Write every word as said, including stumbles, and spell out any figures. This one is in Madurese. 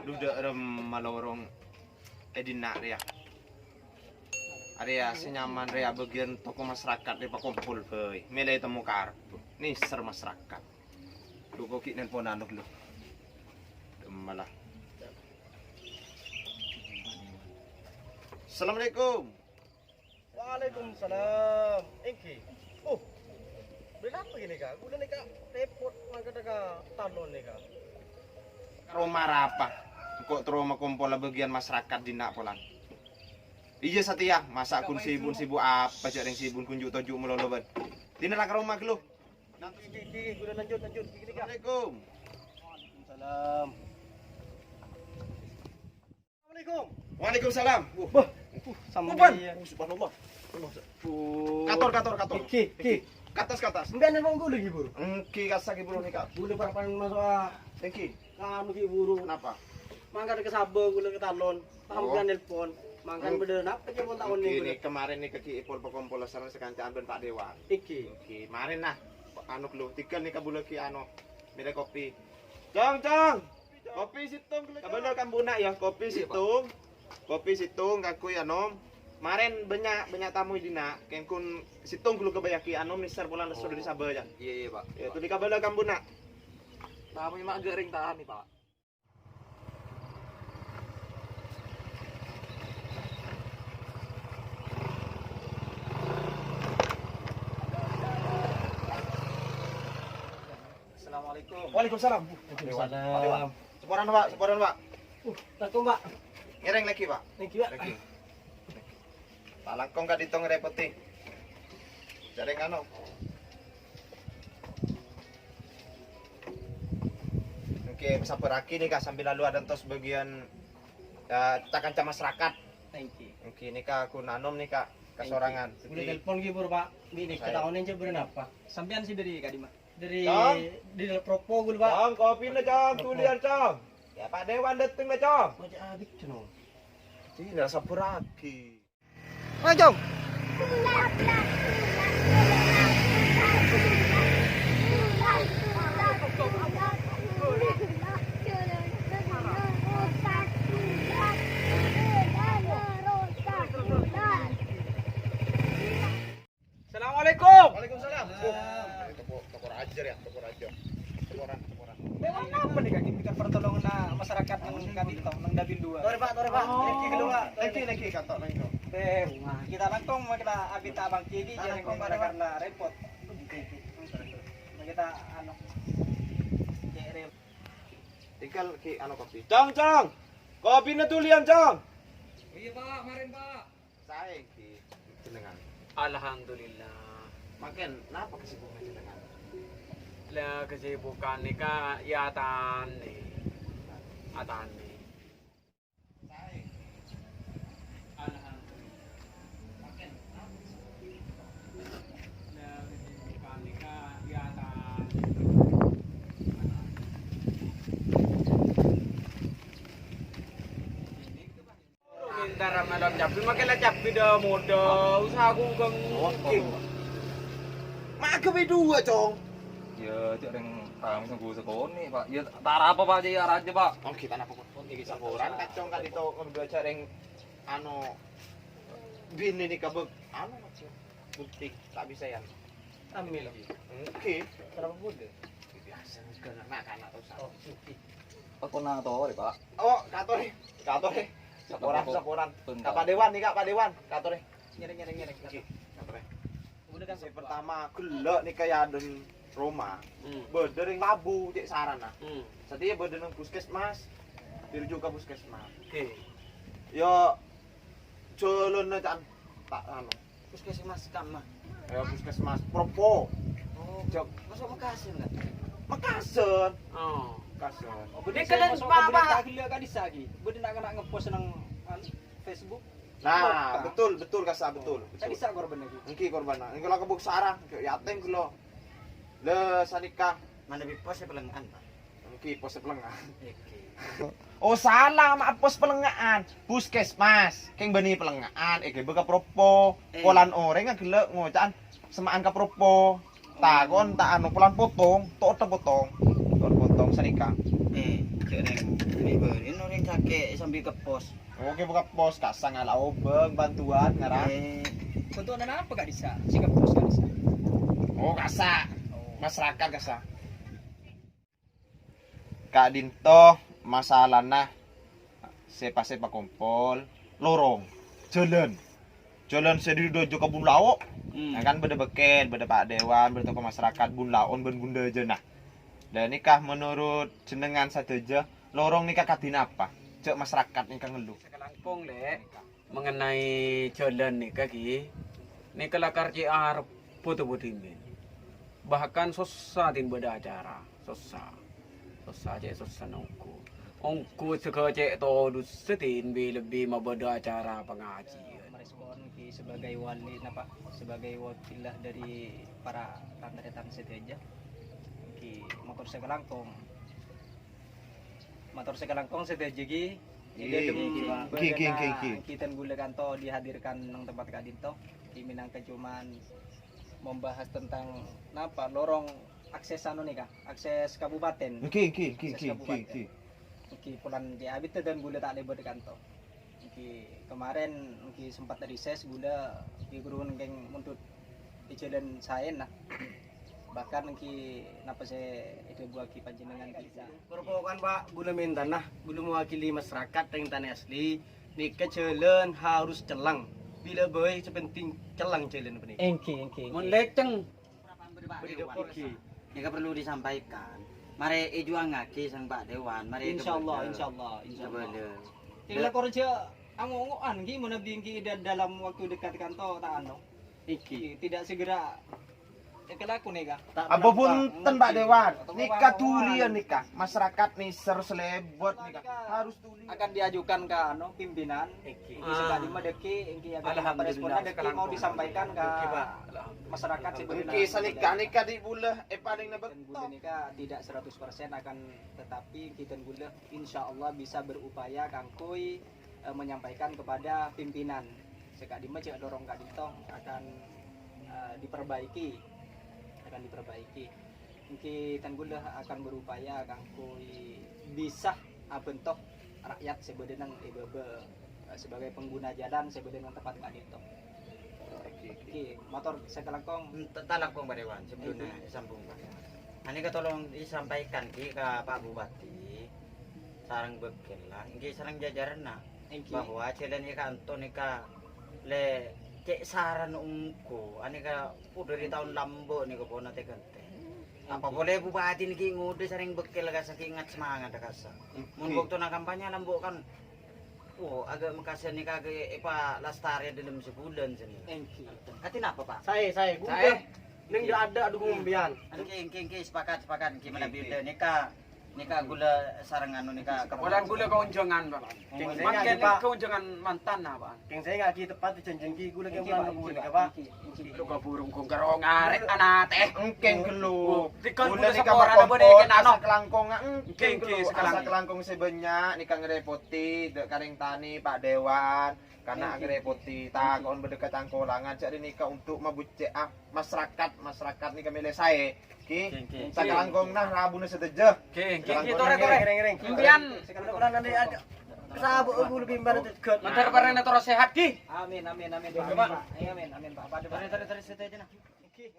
Duduk rem malorong e dinna' rèya. Arèya sè nyaman rèya bâgiyân toko masyarakat rè pakompol bhâi. Mèlè temmo karep. Nèser masyarakat. Lu kok ghi' nelpon anu lu. Demalah. Assalamualaikum. Waalaikumsalam. Èngghi. Uh, bâdâ napa ghi' nèka? Kaulâ nèka rèpot mangkada ka Talon nèka. Ka roma arapa? Engko' terro makompola bâgiyân masyarakat dinna' polana. Iyâ satèya, masa' ghun sibuk-sibuk apa jhâ' rèng sibuk ghun ju'-toju' malolo bân. Dinna' la ka roma ghâllu. Èngghi, èngghi, èngghi, kaulâ lanjut, lanjut. Èngghi, nèka. Assalamualaikum. Waalaikumsalam. Assalamualaikum. Wah. Bâh, uh, sampeyan. Bukan. Oh, subhanallah. Kator, kator, kator. Èngghi, èngghi. Ka attas, ka attas. Sampèyan nelpon kaulâ ghi' buru. Èngghi, kassa' ghi' buru nèka. Kaulâ parappa'na maso' a. Èngghi. Kamu ghi' buru. Napa? Mangkana ka Sabâ kaulâ ka Talon. Sampèyan nelpon. Mangkana bâdâ napa jhâ' pon ta' onèng kaulâ. Èngghi, nèka marèn nèka ghi' pol pakompola sareng sakanca'an bân Pa' Dewan. Èngghi. Èngghi, marèn nah. Anu ghâllu, tèghâl nèka bulâ ghi' anu. Mèlè kopi. Cong, Cong. Kopi sèttong ghâllu, Cong. Kabâlâ ka embu'na yâ, kopi sèttong. Kopi sèttong kaangghuy anom. Marèn bânnya', bânnya' tamoy dinna', kèng ghun sèttong ghâllu kabâjâ ghi' anom nèser polana soro dâri Sabâ, Cong. Iyâ, iyâ, Pak. Yâ, tolè kabâlâ ka embu'na. Tamoy ma' ghâring tahan, Pak. Assalamualaikum. Waalaikumsalam. Waalaikumsalam. Saporana, Pak, saporana, Pak. Uh, assalamualaikum, Pak. Ngèrèng lagi, Pak. Thank you, Pak. Lagi. Ta' langkong ka'dinto ngarèpotè. Jhâ' rèng anu. Èngghi, sabbhârraghi nèka sambi lalu adantos bâgiyân, eh, ca-kanca masyarakat. Thank you. Èngghi, nèka ghun anom nèka kasorangan. Kaulâ telpon ghi' buru, Pak. Bi' nèka taonè jhâ' bârâmpa. Sampèyan sè dâri ka'dimma? Dâri, Cong. Dâri Propo kaulâ, Pak. Cong, kopina, Cong. Propo. Tuliyân, Cong. Yâ, Pa' Dewan dâteng la, Cong. Oca' abit, Cong. Sini, sabbhârraghi. Ayo, Cong. Assalamualaikum. Waalaikumsalam. Oh, toko, toko raja yâ, toko raja. Toko orang, toko orang. Lewat apa nih, Kak? Minta pertolongan masyarakat nang ka'dinto, nang Dapil dua. Tore, Pak, tore, Pak. Oh. Lagi keluar. Lagi, lagi, kantor, lagi. Eh, wah, kita langkong, kita abit abang kiki, jadi langkong, karena repot. Kita, anu, cek rem. Tinggal ki, anu, kopi. Cong, Cong! Kopina tuliyân, Cong! Oh iya, Pak, maren, Pak. Saè ki jenengan? Alhamdulillah. Mangkèn, napa kesibukan jenengan? Lah, kesibukan nèka ya tani. Atani. Saè ki. Alhamdulillah. Mangkèn, napa kesibukan? Lah, kesibukan nèka ya tani. Minta ramalan cabbhi, makkè la cabbhi dâ-modâ, usaha aku kang. Oke. Maghâbây dua, Cong. Ya, cek reng tang senggu sekonè, Pak. Ya, ta' arapa, Pak, cek ya raja, Pak. Oke, ta' napa, Pak. Oke, saporana, Cong, ka'dinto, ka'dinto cek reng, anu, binè nèka bek, anu, Mas, bukti, ta' bisa ya. Ambil. Oke. Berapa budi? Biasa, kan anak-anak tuh, Cong. Oh, oke. Apa kena tore, Pak? Oh, katore. Katore. Saporana, saporana. Bentar. Ka Pa' Dewan nèka, Pak Dewan. Katore. Nyereng, nyereng, nyereng. Oke, katore. Udah kan. Sè pertama, ghellâ' nèka ya adâ' roma. Hmm. Bâdâ rèng labu, cek sarana. Hmm. Satèya bâdâ nang puskesmas. Dirujuk ka puskesmas. Oke. Ya, jhâlânna can ta' anu. Puskesmas kamma? Ya, puskesmas Propo. Oh, Jok. Masuk Mekasen, kan? Mekasen. Oh. Mekasen. Oh, bener. Ini kalian masuk apa? Berita gila kan di sagi. Bener nak kena ngepost nang, anu, Facebook. Nah, betul, betul, kasa, betul, betul. Tadi sa korban lagi. Ngghi korban. Ngghi la kebuk sarah, ya ateng gelo. Le sanika. Mana bi pos ya pelengahan, Pak? Ngghi, pos pelengahan. Oke. Oh, salah, maaf, pos pelengahan. Puskesmas. Keng bani pelengahan, eh, keng baka Propo. Eh. Polan oreng gelo ngocan semaan ka Propo. Takon ta' anu, polan potong, to' ta' potong. To' potong sanika. Eh, cek reng, ini baru, ini orang Eh, sambi ka pos. Oke, buka pos, kasa ngala' obâng, bantuan, ngara. Eh, untuk napa, Kak Disa? Si ka pos, Kak Disa? Oh, kasa. Oh. Masyarakat kasa. Ka'dhinto masalana sè pas èpakompol, lorong, jhâlân. Jhâlân sè dâri Dâjâ ka Bunlao'. Hmm. Nah, kan bâdâ bengkel, bâdâ Pak Dewan, bâdâ tokoh masyarakat Bunlao' bân Bundâjâna. Lah, nèka menurut jenengan sadhâjâ, lorong nèka kadhi napa? Jhâ' masyarakat nèka ngellu. Sakalangkong, Lè'. Mengenai jhâlân nèka, Ki, nèka lakar cè' arebbhâ tobâ dhimèn. Bahkan sossa dhimèn bâdâ acara, sossa. Sossa cè' sossa ongghu. Ongghu sèghâ cè' todus sè dhimèn bi-, lebbi mabâdâ acara pangajiân. Merespon, Ki, sebagai wali, napa, sebagai wakilah dari para tan-tarètan sadhâjâ. Ki, mator sakalangkong. Mator sakalangkong sadhâjâ, Ki. Ngghi. Ngghi, ngghi, ngghi, ngghi. Kita gulâ kanto dihadirkan neng tempat ka'dhinto. Ki, mènangka cuman membahas tentang napa, lorong akses anu nèka, akses kabupaten. Ngghi, ngghi, ngghi, akses ngghi, ngghi, kabupaten. Ngghi. Ngghi, polana cè' abit dân gulâ ta' lèbât kanto. Ngghi, kemarin ngghi sempat rises gulâ, ngghi, guru nèng mondhut è jhâlân saèna. Bahkan ngghi napa sè èdhâbuwâghi panjhennengan, Ki. Berhubungan, Pak, gulâ mèntana, gulâ mewakili masyarakat Rèng Tanè Asli. Nèka jhâlân harus celleng. Bilâ bhâi sè penting celleng jhâlân panèka. Èngghi, èngghi, èngghi. Mon lècèng. Èngghi. Nèka perlu disampaikan. Marè èjuwângaghi sareng Pak Dewan, marè. Insyaallah, insyaallah, insyaallah. Kèng lakor jhâ' ango-ngo'an, èngghi, manabi èngghi da-, dalam waktu dekat kanto ta' anu. Èngghi. Tidak segera Èkalaku nèka. Apa punten, Pak Dewan? Nèka duli ya nèka. Masyarakat nèser sè lèbât nèka. Harus duli. Akan diajukan ka, anu, pimpinan. Èngghi. Èngghi, sè tadi madhâki, èngghi, akan responna dâgghi' mau disampaikan ka masyarakat sè bâdâ. Èngghi, sanèka nèka dhi' bulâ, eh, palèng nebek. Bulâ nèka tidak seratus persen akan, tetapi èngghi, bulâ insyaallah bisa berupaya kaangghuy, eh, menyampaikan kepada pimpinan. Sè ka'dimma jhâ' lorong ka'dinto akan, eh, diperbaiki, akan diperbaiki. Èngghi, tan kaulâ akan berupaya kaangghuy bisa abhânto rakyat sè bâdâ neng è bâbâ, eh, sebagai pengguna jalan sè bâdâ neng tempat ka'dinto. Èngghi, mator sakalangkong. Enta-, ta' langkong, Pak Dewan, sebelumnya sambung, Pak. Anèka tolong disampaikan, Ki, ka Pak Bupati. Sareng bâkkèlla, èngghi sareng jajaranna, èngghi, bahwa jhâlân è kanto nèka lè cè' sarana ongghu, anèka pon dâri taon lambâ' nèka pon atè-ghântè. Èngghi. Apa polè bupati nèka ngodâ sareng bâkkèl kassa' kèngat semangat kassa'. Èngghi. Mon bâktona kampanye lambâ' kan, oh, aghâ' makasè nèka aghâ' èpalastarè dâlem sabulân sènè. Èngghi. Artèna apa, Pak? Saè, saè. Saè. Neng dâ'-adâ' dukung sampèyan. Èngghi, èngghi, èngghi, sepakat, sepakat, èngghi, manabi nèka. Nèka kaulâ sareng anu nèka. Polana kaulâ kaonjhângan, Pak. Mangkèn kaonjhângan mantan, Pak. Kèng saè ngaghi teppa' jhânjhi kaulâ kèng polana kaulâ nèka, Pak. Lo ka burung kong karo ngarè' anatè. Èngghi, ghâllu. Kaulâ nèka sakalangkong, èngghi, ghâllu. Sakalangkong sè bânnya' nèka ngrèpoti, dâ' karèng tanè, Pak Dewan. Karena ngrèpoti, tako'en bâdâ kacangkolangan, jhâ' rè nèka untuk mabuccè'a masyarakat, masyarakat nèka mèlè saè. Èngghi. Èngghi, èngghi. Sakalangkong nah rabuna sadhâjâ. Èngghi, èngghi, èngghi, torè, torè. Èngghi, èngghi. Sampèyan. Mandhâr parèna terro sehat, Ki. Amin, amin, amin. Amin, Pak. Amin, amin, Pak. Torè, torè, torè, sadhâjâna. Èngghi.